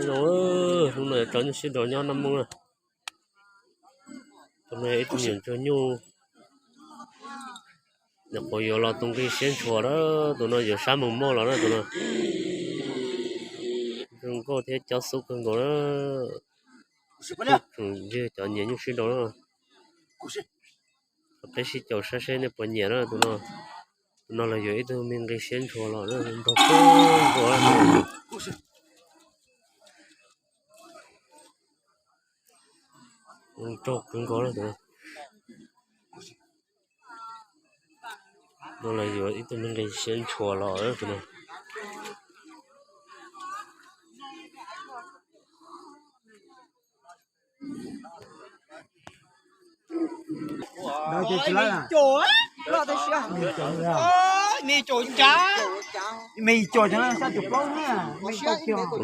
Zoo, hnub no yuav tso nyuj sib nraus nyob Naj Mooj na. Tus no yog ib tug me nyuam ntsuag nyuj, nyuam qhuav yuav los tus nqi siab ntshua na. Tus no yuav sab moos moj los na tus no. Zoo nkauj thiab cob xub kawg nkaus na. Tseem yog cov nyiam nyuj sib nraus na. Peb sib caum saib seb nej puas nyiam na tus no. Tus no los yuav ib tug me nqi siab ntshua los na, nraug kawg nkaus. Nraug kawg nkaus na tus no. No los yuav ib tug me nqi siab ntshua los tus no. Tus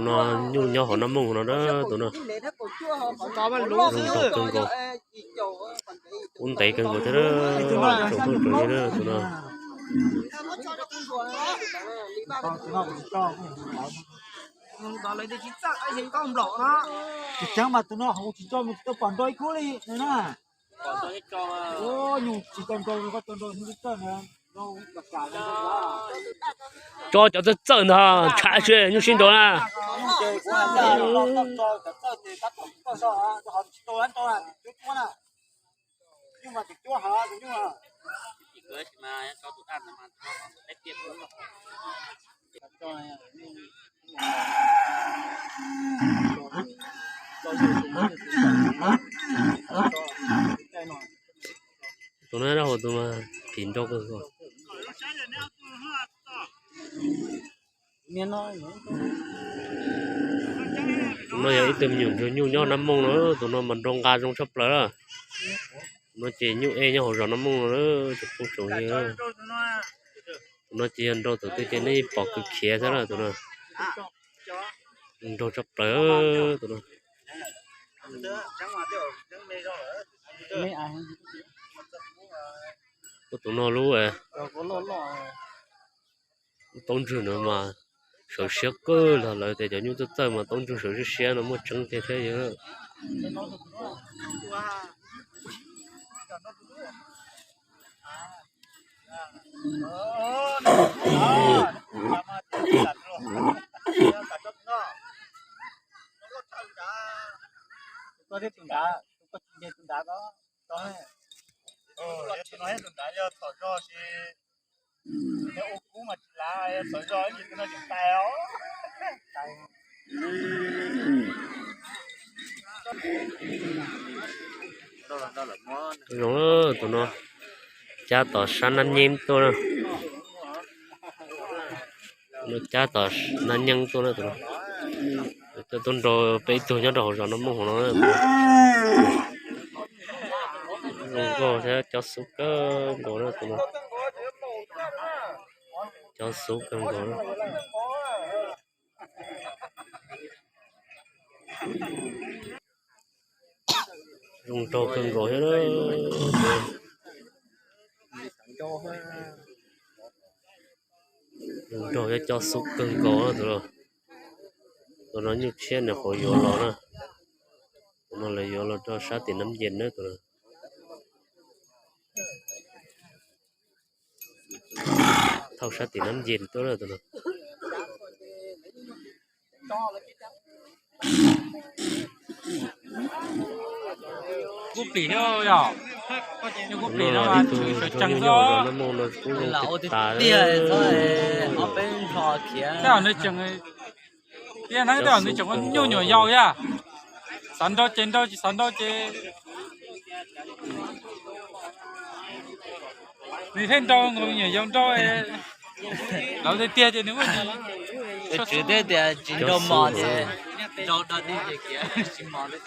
no nyuj nyob hauv Naj Mooj no na tus no. Zoo nraug kawg nkaus. Ub ntev kawg nkaus thiab, tsoom phooj tsoom ywg na tus no. Tsis ceev mas tus no hauv tsis tso mus tsis tau pom nrau ib khub li na. Nyuj tsis tau nrau, koj tau nrau hnub txawj na. Tso cov txawj txawj ntag, tshav tsis nyuj sib nraus na. Tus no rau hauv tus mas phim nrau kawg nkaus. Tus no yog ib tug me nyuam ntsuag nyuj nyob Naj Mooj no, tus no mas nrau nqa zoo tshaj plaws lawm. Tus no ces nyuj ej nyob hauv zos Naj Mooj no, tsoom phooj tsoom ywg. Tus no ces yog nrau tus twg ces nej pom kawg khiav thiab na tus no. Nrau tshaj plaws tus no. Tus no lub taub ntswg no mas sawv siab kawg, los lawv tias cov nyuj txawj txawj mas taub ntswg sawv siab siab no muaj tseeb tiag thiab yog. Zoo, tus no cab tom sab Nab Nyeeb tuaj na. Cab tom Nab Nyeeb tuaj na tus no. Coj tuaj nrau peb ib tug nyob rau hauv zos Nab Mooj hauv no. Zoo nkauj thiab cob xub kawg nkaus na tus no. Cob xub kawg nkaus na. Zoo nraug kawg nkaus thiab. Zoo nraug thiab cob xub kawg nkaus na tus no. Tus no nyuj tshiab nws qhuav yuav los na. Tus no lawv yuav los rau sab tim Nab Ncees na tus no. Thauj sab tim Nab Ncees tuaj na tus no. Kuv plim thiab yom, kuv plim no mas tshwm sawv tsees xwb. Nab Mooj no kuj zoo tiag tas. Tej zaum nws tseem, tej zaum nws tseem ua nyuj nyuam yaus yaj. Xav nrau ces nrau, tsis xav nrau ces nws thiaj nrau, nyuam yaus nrau. Lawv tiag tiag ces nws ua tsis, tswv thiab tias tsis nrau mos ces nrau dog dig ces khiav tsis mos li.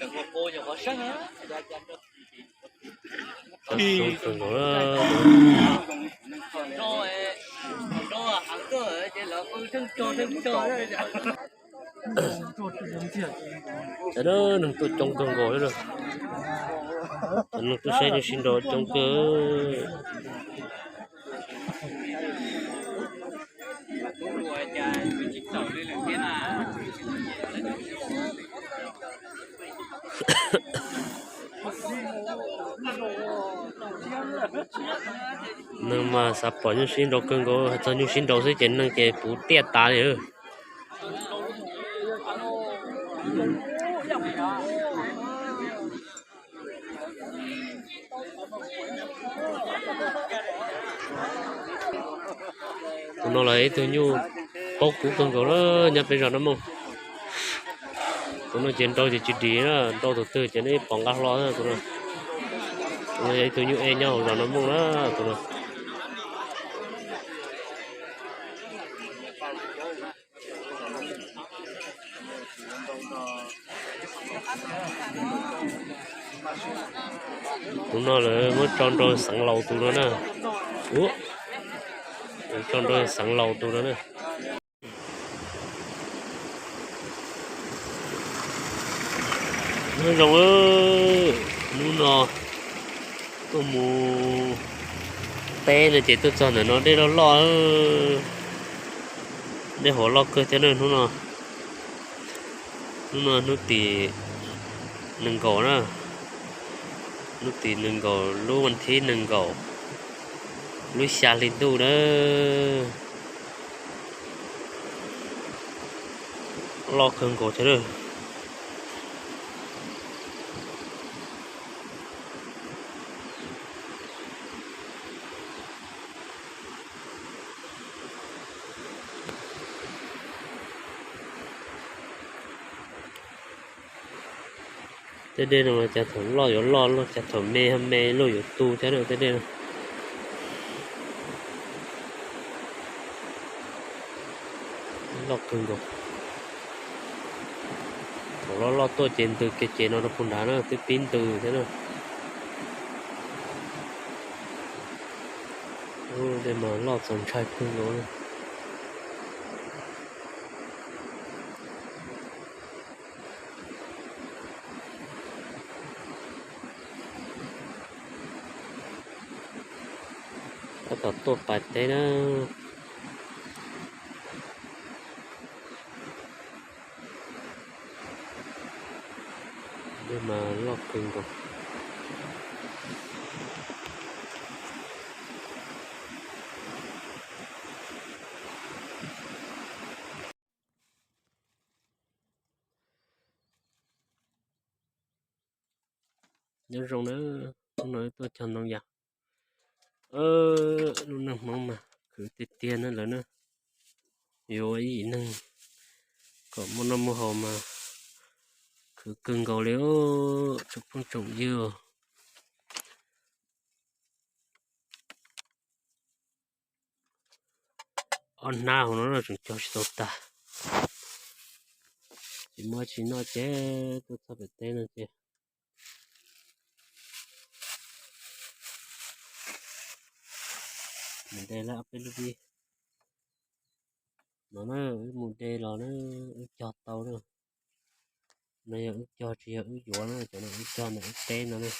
Cov neeg tuaj coob kawg nkaus li. Cov neeg tuaj saib nyuj sib nraus coob kawg. Neeg mas xav pom nyuj sib nraus kawg nkaus, hais txog nyuj sib nraus xwb ces neeg ces puv tiaj tas li. Tus no los ib tug nyuj paub kub kawg nkaus na, nyob peb zos Nab Mooj. Tus no ces nrau ces tsis dim na, nrau tus twg ces neb pom nqa hlo na tus no. Tus no yog ib tug nyuj ej nyob hauv zos Nab Mooj na tus no. Tus no lawv muab tso nrau xeev laus tus no na. Ua, tso nrau xeev laus tus no na. Nyob zoo, hnub no tuaj mus teb no ces tuaj txog ntawm no dej loj loj, dej hav loj kawg thiab na hnub no. Hnub no hnub tim nees nkaum na, hnub tim nees nkaum lub vas thib nees nkaum lub xya hli ntuj na. Loj kawg nkaus thiab. Tej dej no mas cas thaum loj yuav loj, loj cas thaum me me loj yuav tu thiab na tej dej no. Loj kawg nkaus. Thaum loj loj tuaj ces ntws kiag ces no rau puag nrad na twb pib ntws thiab na. Ub, dej mas loj txaus ntshai kawg nkaus. Tab tom tuaj pais teb na. Dej mas loj kawg nkaus. Nyob zoo na, hnub no tuaj cog ntoo yas. Lub neej Hmoob mas khwv tiag tiag na lawv na. Yuav ua ib yim neeg kom muaj noj muaj haus mas khwv kawg nkaus li tsoom phooj tsoom ywg. Ob hnab hauv no tseem cog tsis tau tag. Tsis muaj tsis noj ces tuaj txog pem teb no ces mus de lawm ob peb lub vij. No na, wb mus de los na, wb cog tau na. No yog wb cog tsis yog wb yuav na, cov no wb cog ntawm wb teb no na.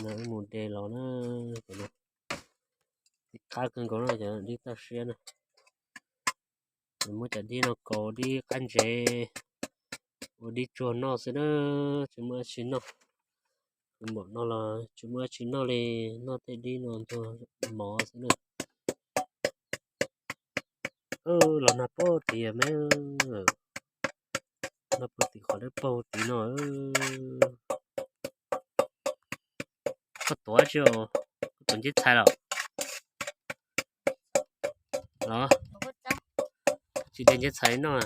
No wb mus de los na, cov no qab kawg nkaus na, cov dib toj siab na. Nws muab cov dib no kaus dib qab ntsev ua dib tsuag noj xwb na, tsis muaj dab tsi noj. Npaum no los tsis muaj dab tsi noj li, noj tej dib no ntuag mov xwb na. Los nag puag tid me, nag puag tim qhov dawb paug tid no. Koj tuav tsi, koj tuav nceb txhais los? Los tsis de nceb txhais noj.